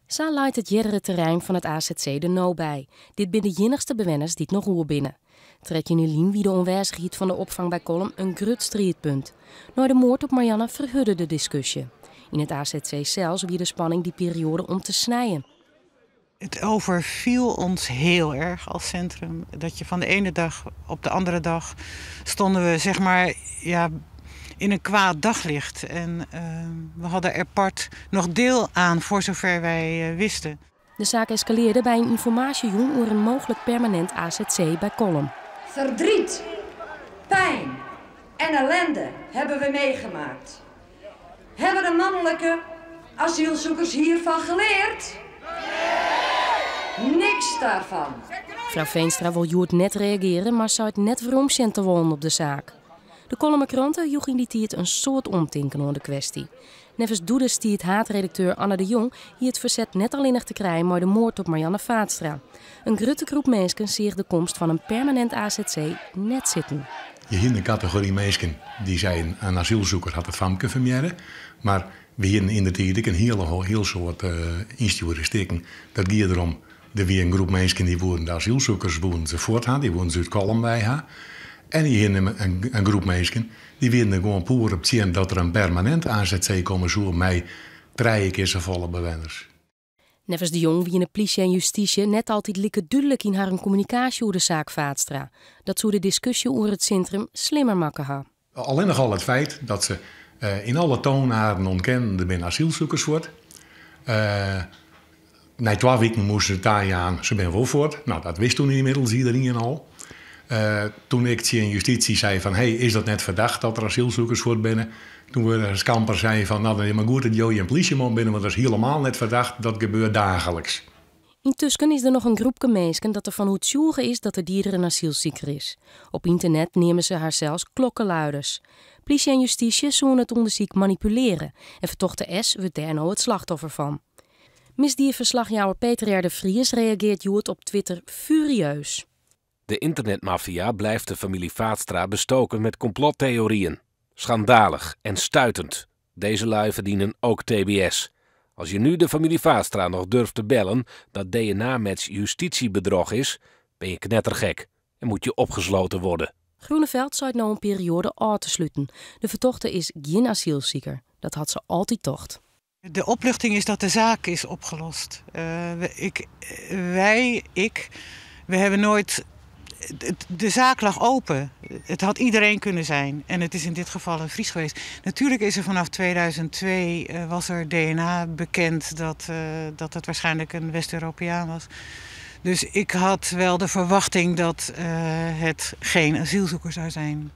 Sa leit it eardere terrein fan it azc der no by. Dit binne de iennichste bewenners dy't noch oer binne. 13 july wie de oanwêzichheid fan de opfang by Kollum in grut striidpunt. Nei de moard op Marianne ferhurde de diskusje. Yn it azc sels wie de spanning dy perioade om te snijen. Het overviel ons heel erg als centrum. Dat je van de ene dag op de andere dag stonden we, zeg maar, ja, in een kwaad daglicht. En we hadden er part noch deel aan voor zover wij wisten. De saak eskalearre by in ynformaasjejûn oer in mooglik permanint azc by Kollum. Verdriet, pijn en ellende hebben we meegemaakt. Hebben de mannelijke asielzoekers hiervan geleerd? Nee! Niks daarvan. Frou Veenstra wol hjoed net reagearje, mar seit net weromsjen te wollen op de saak. De Kollumer Krante joech yn dy tiid in soad omtinken oan de kwestje. Neffens doedestiids haadredakteur Anne de Jong hie it ferset net allinnich te krijen mei de moard op Marianne Vaatstra. In grutte groep minsken seach de komst fan in permanint azc net sitten. Je hiene in kategory minsken dy't seinen: in asylsiker hat it famke fermoarde. Mar we hiene yn de tiid ek in hiele hiel soad ynstjoerde stikken. Dat gie derom, der wie in groep minsken dy woene de asylsikers woene se fuort ha, dy woene se út Kollum wei ha. En je hiene in groep minsken dy wiene der gewoan poer op tsjin dat der in permanint azc komme soe mei trije kear safolle bewenners. Neffens De Jong wiene plysje en justysje net altyd like dúdlik yn harren kommunikaasje oer de saak Vaatstra. Dat soe de diskusje oer it sintrum slimmer makke ha. Allinnich al it feit dat se yn alle toonaarden ûntkennen der binne asylsikers fuort. Nei twa wiken moasten se tajaan, se binne wol fuort. No, dat wist toen ynmiddels iderien al. Toen ik tsjin justysje sei fan, hey, is dat net fertocht dat der asylsikers fuort binne? Toen wurde Skamper sei fan, no, dan is mar goed dat jo gjin plysjeman binne, want dat is hielendal net fertocht, dat gebeurt daagliks. Yntusken is der noch in groepke minsken dat derfan oertsjûge is dat de dieder in asylsiker is. Op ynternet neame se harsels klokkeluiders. Plysje en justysje soene it ûndersyk manipulearje en fertochte S wurdt dêr no it slachtoffer fan. Misdieferslachjouwer Peter R. de Vries reagearret hjoed op Twitter furieus. De internetmafia blijft de familie Vaatstra bestoken met complottheorieën. Schandalig en stuitend. Deze lui verdienen ook TBS. Als je nu de familie Vaatstra nog durft te bellen dat DNA-match justitiebedrog is, ben je knettergek en moet je opgesloten worden. Groeneveld seit no in perioade ôf te sluten. De fertochte is gjin asylsiker. Dat hat se altyd tocht. De opluchting is dat de zaak is opgelost. Ik, wij, ik, we hebben nooit. De zaak lag open. Het had iedereen kunnen zijn. En het is in dit geval een Fries geweest. Natuurlijk is er vanaf 2002 was er DNA bekend dat het waarschijnlijk een West-Europeaan was. Dus ik had wel de verwachting dat het geen asielzoeker zou zijn.